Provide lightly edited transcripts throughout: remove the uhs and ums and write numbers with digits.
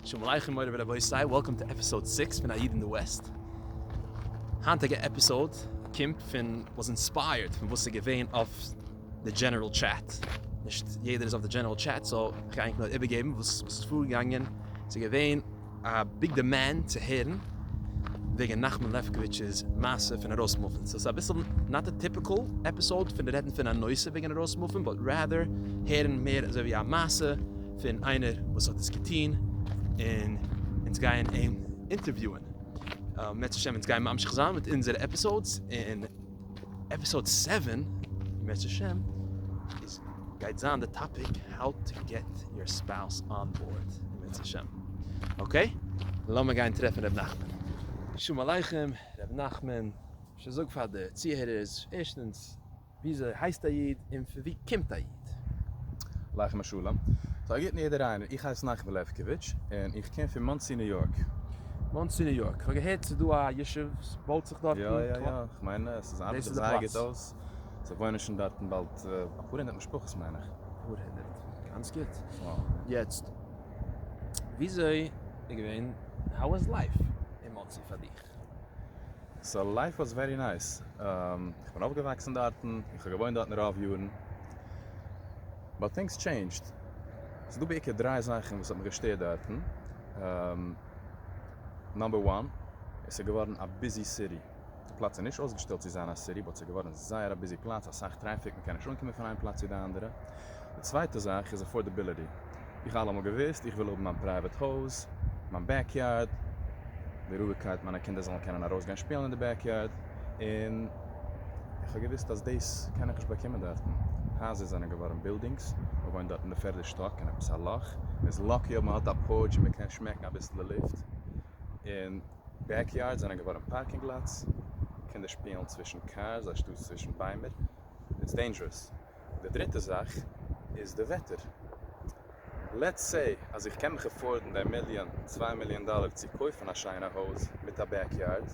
שלום עליכם מורי ורבותי, welcome to episode six פון א איד אין די West. היינטיגע episode קומט פון, was inspired פון וואס איז געווען אויף די general chat. נישט יעדער איז אויף די general chat, so איך גיי ענק נאר איבערגעבן וואס איז פארגעגאנגען. ס'איז געווען א big demand צו הערן וועגן נחמן לעפקאוויטש'ס מעשה פון ארויסמופן. So ס'איז אביסל not די typical episode פון רעדן פון א נושא וועגן ארויסמופן, but rather הערן מער אזוי ווי א מעשה פון איינער וואס האט עס געטון, און אונז גייען אים אינטערוויוען. מערצעשעם אונז גייען ממשיך זיין מיט אונזערע episodes, און episode 7 מערצעשעם איז גייט זיין די topic how to get your spouse on board מערצעשעם. Okay, לאמיר גיין טרעפן ר' נחמן. שלום עליכם ר' נחמן, שוין זאג פאר די צוהערערס, ערשטענס וויאזוי הייסט א איד און פון ווי קומט א איד? עליכם השלום. So א גוטן יעדער איינער, איך הייס נחמן לעפקאוויטש און איך קום פון מאנסי ניו יארק. מאנסי ניו יארק, כ'האב געהערט ס'איז דא א ישוב וואס בויט זיך דארטן. יא יא יא, כ'מיין עס איז ארבעט זיך זייער גוט אויס, ס'וואוינען שוין דארטן באלד אפאר הונדערט משפחות מיין איך. אפאר הונדערט, גאנץ גוט. יעצט וויאזוי איז געווען, how was life אין מאנסי פאר דיך? So life was very nice, איך בין אויפגעוואקסן דארטן, איך האב געוואוינט דארטן רוב יארן, but things changed, ס'איז דא בעיקר דריי זאכן וואס האט מיך געשטערט דארטן, number one, עס איז געווארן א busy city, די פלאץ איז נישט אויסגעשטעלט צו זיין א city, but ס'איז געווארן זייער א busy פלאץ, אסאך טרעפיק, מ'קען נישט אנקומען פון איין פלאץ צו די אנדערע. די צווייטע זאך איז affordability, איך האב אלעמאל געוואוסט איך וויל האבן מיין private הויז, מיין backyard, די רואיגקייט מיינע קינדער זאלן קענען ארויסגיין שפילן אין די backyard, און איך האב געוואוסט אז דאס קען איך נישט באקומען דארטן, הייזער זענען געווארן buildings, מען וואוינט דארט אין די פערדע שטאק אין עפעס א לאך, מען איז lucky אויב מען האט א porch און מען קען שמעקן אביסל די לופט, און backyards זענען געווארן parking lots, קינדער שפילן צווישן cars אנשטאט צווישן ביימער, it's dangerous. די דריטע זאך איז די וועטער. Let's say אז איך קען מיך afford ן די מיליאן 2 מיליאן דאלער צו קויפן א שיינע הויז מיט א backyard,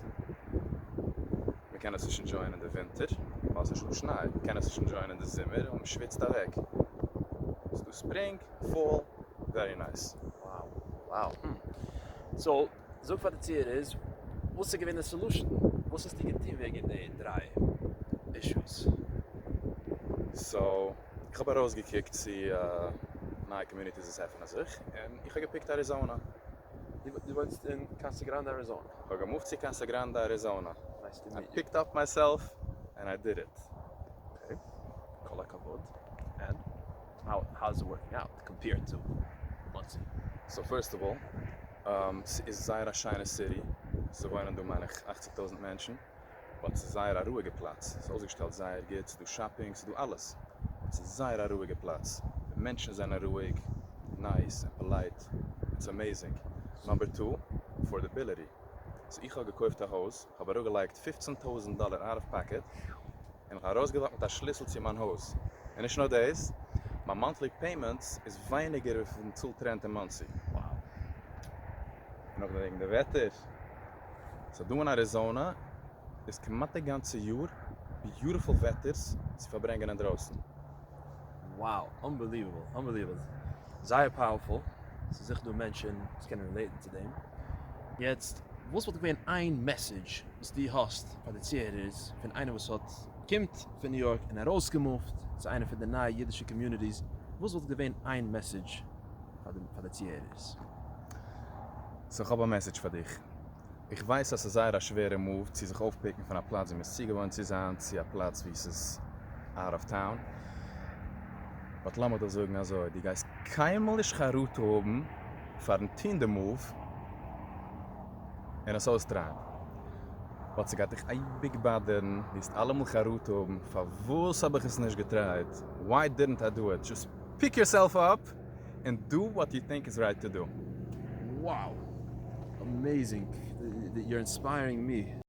מען קען עס נישט enjoy ען אין די ווינטער ווייל עס איז נישטא שניי, מען קען עס נישט enjoy ען אין די זומער ווייל מען שוויצט אוועק. ס'איז דא spring, fall, very nice. Wow. So זאג פאר די צוהערערס, וואס איז געווען די solution? וואס האסטו געטון וועגן די דריי issues? So איך האב ארויסגעקוקט צו נייע communities וואס עפענען זיך, און איך האב געפיקט אריזאנא. דו וואוינסט אין קאסא גראנדע אריזאנא? איך האב געמופט צו קאסא גראנדע אריזאנא. Nice to meet you. I picked up myself and I did it. Okay, כל הכבוד. And how is it working out compared to מאנסי? So first of all, ס'איז זייער א שיינע city, ס'וואוינען דא מיין איך 80,000 מענטשן, but ס'איז זייער א רואיגע פלאץ, ס'איז אויסגעשטעלט זייער גוט, ס'איז דא shopping, ס'איז דא אלעס, but ס'איז זייער א רואיגע פלאץ, די מענטשן זענען רואיג, nice און polite, it's amazing. Number two, affordability, so איך האב געקויפט א הויז, כ'האב אראפגעלייגט 15,000 דאלער out of pocket, און כ'האב ארויסגעוואקט מיט א שליסל צו מיין הויז. און נישט נאר דאס, מיין monthly payments איז ווייניגער ווי פון צאלט rent אין מאנסי. Wow. און נאך וועגן די וועטער, so דא אין אריזאנא איז כמעט די גאנצע יאר beautiful וועטערס צו פארברענגען אינדרויסן. Wow, unbelievable, unbelievable. זייער powerful. ס'איז זיכער דא מענטשן וואס קענען relate ן צו דעם. יעצט, וואס וואלט געווען איין message וואס דו האסט פאר די צוהערערס פון איינער וואס האט קומט פון ניו יארק און ארויסגעמופט צו איינע פון די נייע אידישע communities, וואס וואלט געווען איין message פאר די צוהערערס? So איך האב א message פאר דיך. איך ווייס אז ס'איז זייער א שווערע move צו זיך אויפפיקן פון א פלאץ ווי מ'איז צוגעוואוינט צו זיין צו א פלאץ ווי ס'איז out of town. But לאמיך דיך זאגן אזוי, דו גייסט קיינמאל נישט חרטה האבן פארן טון די move און עס אויסטרייען. But ס'גייט דיך אייביג באדערן, דו וועסט אלעמאל חרטה האבן, פארוואס האב איך עס נישט געטרייט, why didn't I do it, just pick yourself up and do what you think is right to do. Wow! Amazing! You're inspiring me.